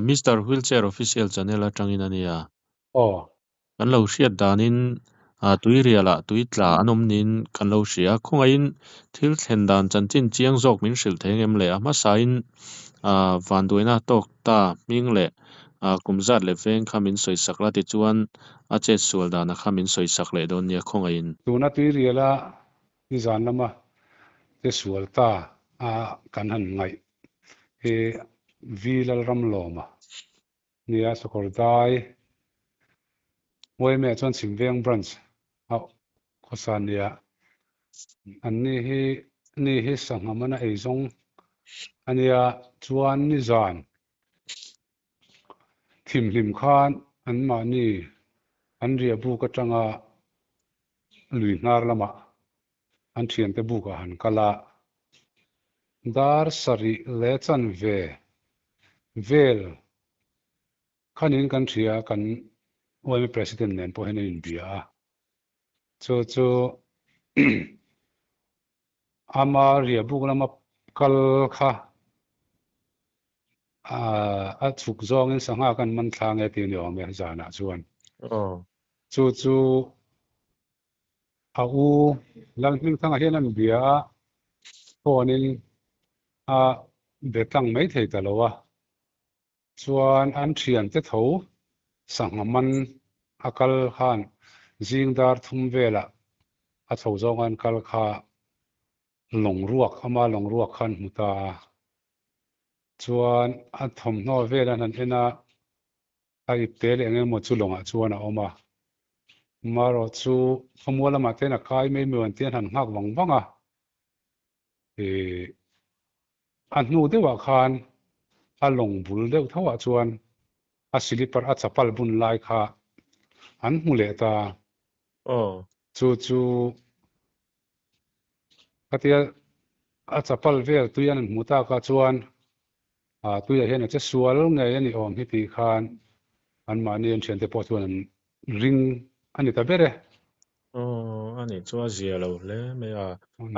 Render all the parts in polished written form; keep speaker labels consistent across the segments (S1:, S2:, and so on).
S1: Mister Wheelchair Official Channel atangin a nia.
S2: Aw.
S1: Kan lo hriat danin tuirialah tui tla an awm niin kan lo hria. Khawngaihin thil thlen dan chanchin chiang zawk min hrilh thei ang em le? A hmasain vanduaina tawk ta hming leh kum zat leh veng kha min sawisak la tichuan a chet sual dana kha min sawisak leh dawn nia khawngaihin.
S2: Tuna tuiriala nizan lama che sual ta a kan han ngaih hi V Lalramlawma nia Sakawr Dai Uaimeh chuan Chhimveng Branch a khawsa nia an ni hi ni hi sangha mana eizawng a nia chuan nizan thimhlim khan anmahni an riah buk atanga lui hnar lamah an thiante bukah han kal a, dar sarih leh chanve vel khanin kan hria kan YMA President nen pawh hian an inbia a, chu chu ama riah buk lama kal kha a chhuk zawngin sangha kan man thlang e tih a ni awm e zanah chuan. Chu chu A u Lalhmingthanga hian an bia a, phone-in a be tlang mai thei ta lo a. Chuan an thiante tho sangha man a kal khan zing dar thum velah a chho zawnga an kal kha lawng ruak, ama lawng ruak kha an hmu ta a. Chuan a thawmhnaw vel an han en a, A ipte leh eng emaw chu lawngah chuan a awm a. Marawh chu khawmual lamah te hian a kai mai mai an tia an han nghak vang vang a. Ih, a hnu deuhah khan a lawng bul deuh thoah chuan a silipar a chapal bun lai kha an hmu leh ta.
S1: Aw.
S2: Chu chu khatia a chapal vel tui an hmu takah chuan tuiah hian a che sual ngei a ni awm hi tih khan anmahni an thiante pawh chuan an ring a ni ta ber e.
S1: Aw, a nih chu a zia lo hle mai a.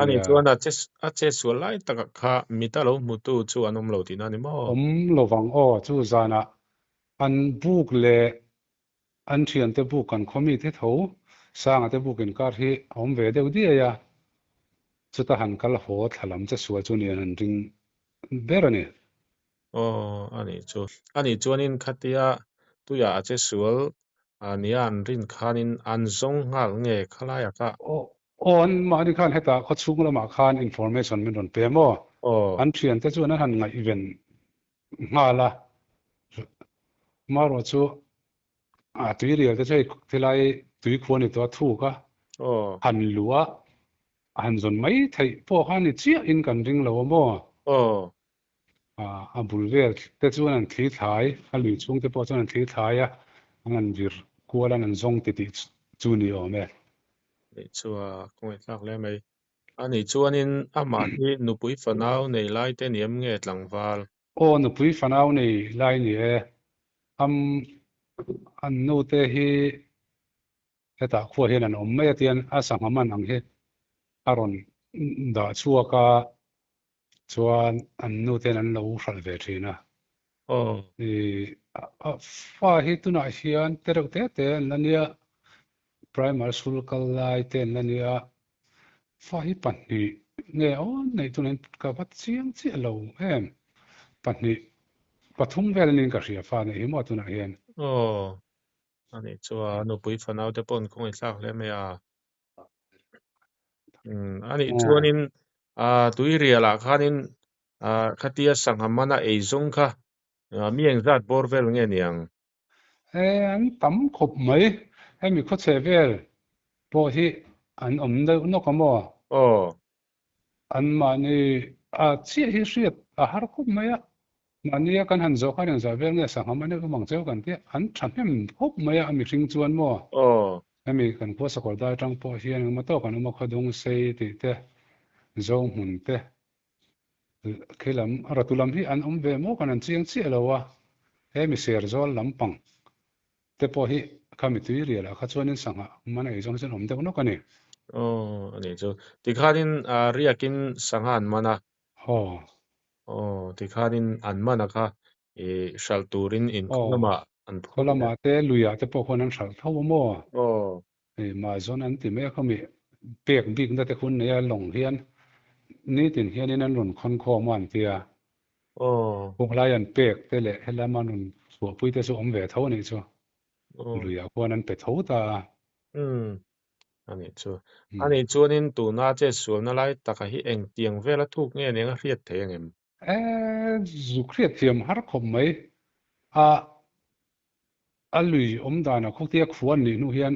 S1: A nih chuan a che a che sual lai takah kha mita lo hmutu chu an awm lo tihna a ni maw?
S2: Awm lovang aw, chu zanah an buk leh An thiante buk kan khaw mite tho, Sanga te buk inkar hi a awm ve deuh diai a, chuta han kal haw thla lam che sual chu nen an ring ber a ni.
S1: Aw, a nih chu. A nih chuanin khatia tuiah a che sual nia an rin khanin an zawng nghal nge khalaiah kha?
S2: Aw, aw, an mahni khan hetah khawchhung lamah khan information min rawn pe maw?
S1: Aw.
S2: An thiante chuan an han ngaihven nghal a, marawh chu a tui rial te chu hei tilai tui khuan ni tawh a thuk a, han luh a, han zawn mai theih pawh kha ni chiah in kan ring lo a maw? A bul vel te chuan an thli thlai, a lui chhung te pawh chuan an thli thlai a, an han vir kual a, an han zawng titih chu ni awm e.
S1: Nih chu a kawngaihthlak hle mai. A nih chuanin amah hi nupui fanau nei lai te ni em nge tlangval?
S2: Aw nupui fanau nei lai ni e. Am an nu te hi hetah khua hian an awm mai a tian a sangha man ang hi a rawn dah chhuak a chuan an nu ten an lo hralh ve thin a.
S1: Aw.
S2: I fa hi tunah hian te reuh te te an la nia Primary school kal lai te an la nia, fa hi pahnih nge awn neih chu nen ka va chiang chiah lo em, pahnih pathum vel aniin ka hria fa neih hi maw tunah hian.
S1: Aw, a nih chu a nupui fanau te pawh an khawngaih thlak hle mai a. Umm, a nih chuanin tuirial ah khanin khatia sangha mana ei zawng kha mi engzat bawr vel nge niang?
S2: He an tam khawp mai. Hemi khawchhe vel pawh hi an awm deuh nawk a maw?
S1: Aw.
S2: An mahni a chiah hi hriat a har khawp mai a. Mahnia kan han zawh khan engzah vel nge sangha man em ang cheu kan tia an thahnem khawp mai a, a mihring chuan maw?
S1: Aw.
S2: Hemi kan khua sakawr dai atang pawh hian engemaw tawk an awm a, khawdung sei tih te, Zohmun te, Khi lam, ratu lam hi an awm ve maw kan an chiang chiah lo a, he mi ser zawl lampang te pawh hi kha mi tui rial ah kha chuanin sangha man a ei zawng hi chuan awm deuh nawk a ni.
S1: Aw, a nih chu. Tikhanin riakin sangha an man a.
S2: Aw.
S1: Aw, tikhanin an man a kha. I hralh turin in
S2: Aw,
S1: khaw lamah an
S2: khaw
S1: phur leh.
S2: lamah te luiah te pawh khuan an hralh tho a maw?
S1: Aw.
S2: Hei mahzawn an ti mai a khawmi pek bikna te khun nei a lawng hian nitin hianin an rawn khawn khawm a an ti a.
S1: Aw.
S2: Puk lai an pek te leh helama an rawn chhuahpui te chu awm ve tho a nih chu.
S1: Aw.
S2: Luiah khuan an pe tho ta a.
S1: Umm. A nih chu. A nih chuanin tuna chetsualna lai taka hi engtiang vela thuk nge nia a hriat thei angem?
S2: E, zuk hriat thiam har khawp mai. A, a lui awm danah khawktia khua an nih hnu hian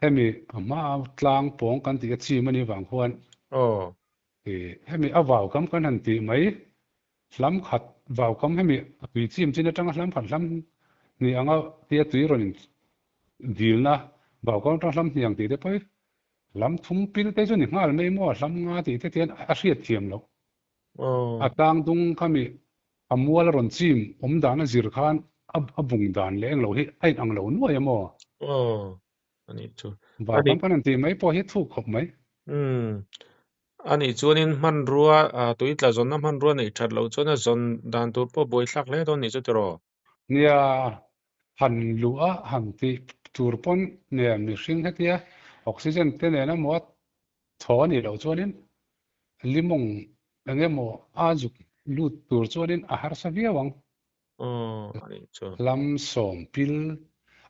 S2: hemi a hma tlang pawng kan tih a chim a nih vang khuan
S1: Aw.
S2: i hemi a vau kam kan han tih mai hlam khat vau kam hemi a tui chim chin atanga hlam khat hlam hnih anga tia tui rawn in dilna vau kam atanga hlam hnih ang tih te pawh hi hlam thum pil te chu ni nghal mai maw hlam nga tih te tian a hriat thiam loh. A tlang dung kha mi a mual a rawn chim awm dan a zir khan a bung dan leh englo hi a in ang lo nuai a maw?
S1: Aw, a nih chu.
S2: Vau kam kan han tih mai pawh hi thuk khawp mai.
S1: Umm, a nih chuanin hmanrua, tui tla zawnna hmanrua neih that loh chuan a zawn dan tur pawh buaithlak hle dawn nih chu tiraw?
S2: Nia, han luh a han tih tur pawn nen mihring hetia oxygen te nen emaw a thaw a nih loh chuanin limawng eng emaw a zuk lut tur chuanin a harsa viau ang.
S1: Aw, a nih chu.
S2: Hlam sawm pil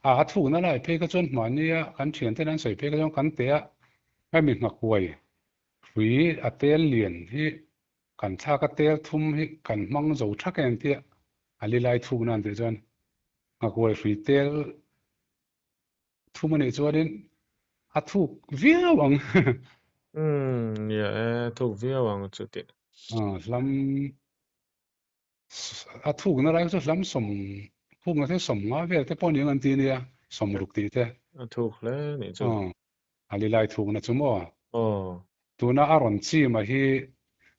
S2: a a thukna lai phei kha chuan hmahnia kan thianten an sawi phei kha chuan kan teh a, hemi nghakuai hrui a tel lian hi Kan thlak a tel thum hi kan hmang zo thak em tia a li lai thuk nan tih chuan nghakuai hrui tel thum a nih chuanin a thuk viau ang.
S1: Umm nia e, thuk viau ang chu tih.
S2: Hlam a thukna lai chu hlam sawm thukna te sawm nga vel te pawh aniang an ti ania sawmruk tih te.
S1: A thuk hle nih chu.
S2: A li lai thukna chu maw?
S1: Aw.
S2: Tuna a rawn chima hi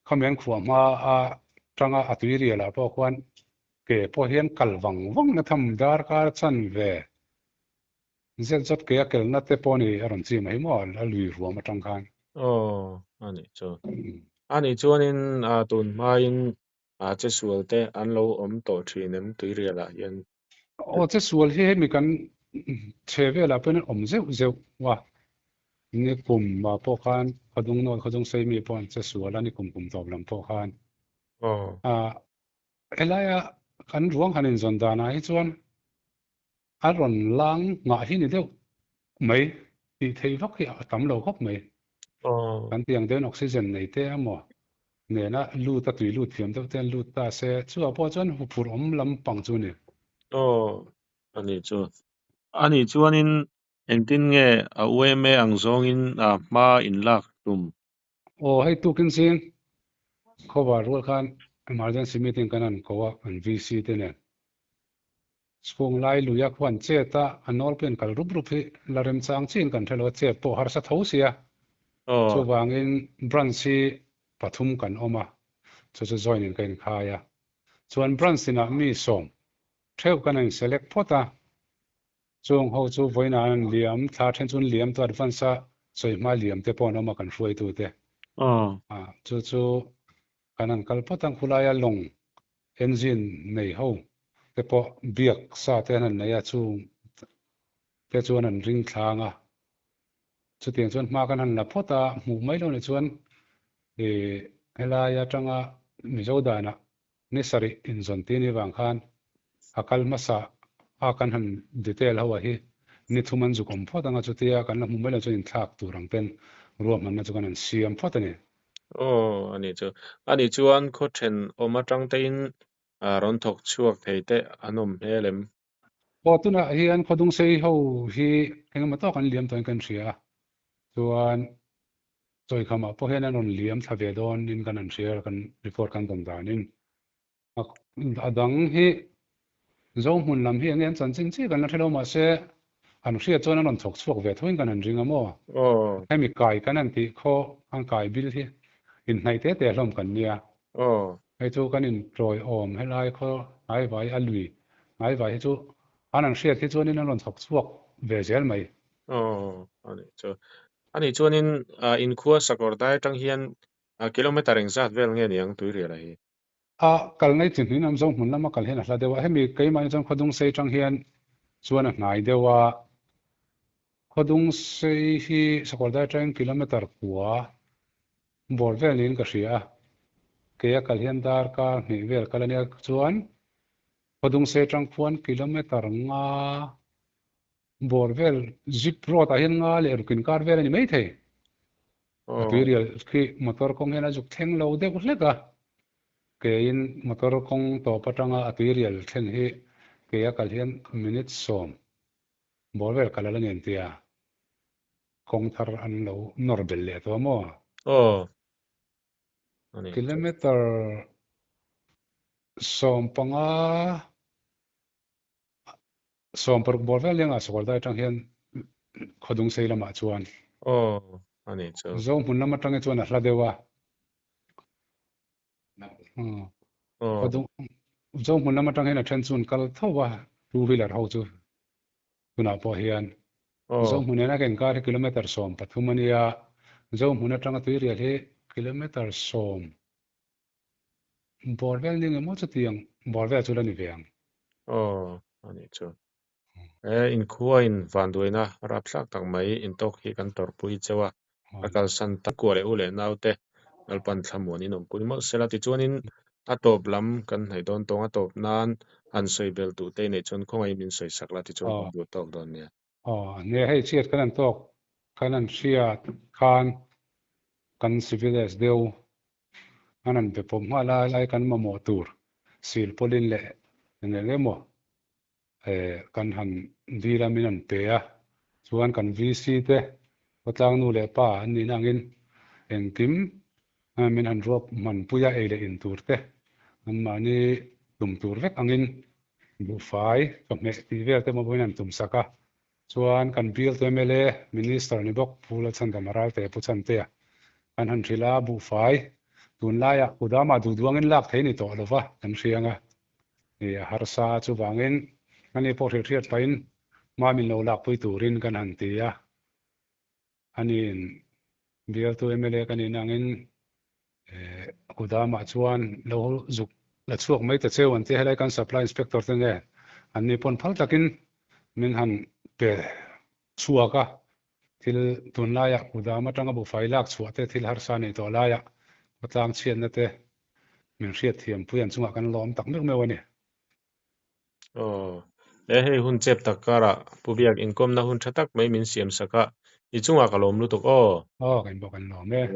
S2: khamian khuah hma a tanga a tui rial ah pawh khuan ke pawh hian kal vang vang na tham darkar chan ve zet zawt ke a kelna te pawh ni a rawn chima hi maw a lui ruam atang khan.
S1: Aw, a nih chu. A nih chuanin tun hmain chesual te an lo awm tawh thin em tuirial ah hian?
S2: Aw chesual hi hemi kan chhe velah pawhin an awm zeuh zeuh a, ni kum ah pawh khan khawdung nawl khawdung sei mi pawh an chesual a ni kum kum tawp lam pawh khan. Helaia kan ruang han inzawn danah hi chuan a rawn lang nghah hi ni deuh mai tih theih vak hi a tam lo khawp mai. Kan tih ang deuhin oxygen nei te emaw nena lut a tui lut thiam deuh te an lut ta se chuvah pawh chuan huphurh awm lampang chu a ni.
S1: Aw a nih chu. A nih chuanin engtin nge a UMA ang zawngin hma in lak tum?
S2: Aw hei tukin zing khawvar rual khan emergency meeting kan han ko a an VC te nen. Chhung lai luia khuan chet a, a nawlpui an kal rup rup hi la remchang chiin kan hre lo a, chet pawh harsa tho sia. Chuvangin branch hi pathum kan awm a, chu chu join in ka inkhai a. Chuan branch inah mi sawm theuh kan in select phawt a, chung ho chu vawiinah an liam, thla then chu an liam tawh advance a sawi hma liam te pawh an awm a kan hruaitute. Chu chu kan han kal phawt ang khulaia lawng Engine nei ho te pawh biak sa te an han nei a, chung te chuan an ring thlang a. Chutiang chuan hma kan han la phawt a, hmuh mai lo nih chuan ih helai atanga Mizo danah ni sarih inzawn tih anih vang khan a kal hmasa a kan han detail ho a hi ni thum an zuk awm phawt ang a, chutia kan la hmuh mai lo chuan inthlak tur ang ten ruahmanna chu kan han siam phawt a ni.
S1: Aw, a nih chu. A nih chuan khaw then awm atang tein rawn thawk chhuak thei te an awm hmel em?
S2: Aw, tunah hian Khawdungsei ho hi engemaw tawk an liam tawhin kan hria a, chuan Chawikhamah pawh hian an rawn liam thla ve dawnin kan han hria, kan report kan dawn danin. A dang hi Zohmun lam hi enge an chanchin chiah kan la hre lo mahse an hriat chuan an rawn thawk chhuak ve thoin kan han ring a maw? Hemi kai kan han tih khaw an kai bil hi inhnaih te te hlawm kan nia. Hei chu kan intawi awm helai khaw hnaivai a lui hnaivai hi chu an han hriat hi chuanin an rawn thawk chhuak ve zel mai.
S1: Aw a nih chu. A nih chuanin inkhua Sakawrdai atang hian kilometer engzat vel nge niang Tuiriala hi?
S2: A kal ngei chi hnuin awm zo hmun lama kal hian a hla deuh a, hemi keimahni chuan Khawdungsei atang hian chuan a hnai deuh a, Khawdungsei hi Sakawrdai atangin kilometre kua bawr vel niin ka hria a, kei a kal hian darkar hnih vel kal a nia chuan Khawdungsei atang khuan kilometre nga bawr vel zip road ah hian nga leh ruk inkar vel a ni maithei. A tuirial khi motor kawng hian a zuk thleng lo deuh hlek a, keiin motor kawng tawp atanga a tuirial thlen hi kei a kal hian minute sawm bawr vel kal a la ni an tia, kawng thar an lo nawr belh leh tawh a maw?
S1: Aw.
S2: Kilometer 15 16 bawr vel liangah Sakawrdai atang hian Khawdungsei lamah chuan.
S1: Aw, a nih chu.
S2: Zohmun lam atangin chuan a hla deuh a. Khawdung Zohmun lam atang hian a then chu an kal tho a, two wheeler ho chu tunah pawh hian. Zohmun nena ka inkar hi kilometre 13 a nia, Zohmun atanga Tuirial hi kilometre sawm Bawr vel ni ngemaw chutiang bawr vel chu la ni ve ang.
S1: Aw, a nih chu. E, inkhuain vanduaina rapthlak tak mai intawk hi kan tawrhpui cheu a, a kalsan tak kua leh u leh naute Lalpan thlamuanin awmpui mawlh sela. Tichuanin a tawp lam kan hnaih dawn tawng a tawp nan han sawi bel duh te i neih chuan khawngaih min sawi sak la tichuan kan duh tawk dawn nia.
S2: Aw, nia hei chhiat kan han tawk kan han hriat khan kan civil S deuh an han be pawp nghal a, helai kan mamawh tur silpawlin leh eng eng emaw kan han dil a min han pe a, chuan kan VC te khawtlang nu leh pa an nihna angin engkim min han ruap hmanpui a ei leh in tur te anmahni tum tur vek angin buhfai chawhmeh tih vel te pawhin an tum sak a, chuan kan bialtu mla Minister ni bawk Pu Lalchhandama Ralte Pu Chhantea kan han hrilh a, buhfai tunlaiah kudamah duhduangin lak thei ni tawh lova kan hria ang a, ni a harsa a, chuvangin ani pawh hrilhhriat pahin hma min lo lakpui turin kan han ti a. Aniin bialtu mla ka nihna angin kudamah chuan lo zuk la chhuak mai ta cheu an ti a, helai kan supply inspector te nge anni pawn phal takin min han pe chhuak a, thil tunlaiah kudam atanga buhfai lak chhuah te thil harsa neih tawh laiah khawtlang chhiatna te min hriatthiampui an chungah kan lawm tak meuh meuh a ni.
S1: Aw, he hei hun chep tak karah Pu Biak inkawmna hun tha tak mai min siam sak a, i chungah ka lawm lutuk aw.
S2: Aw, kan bawk an lawm e.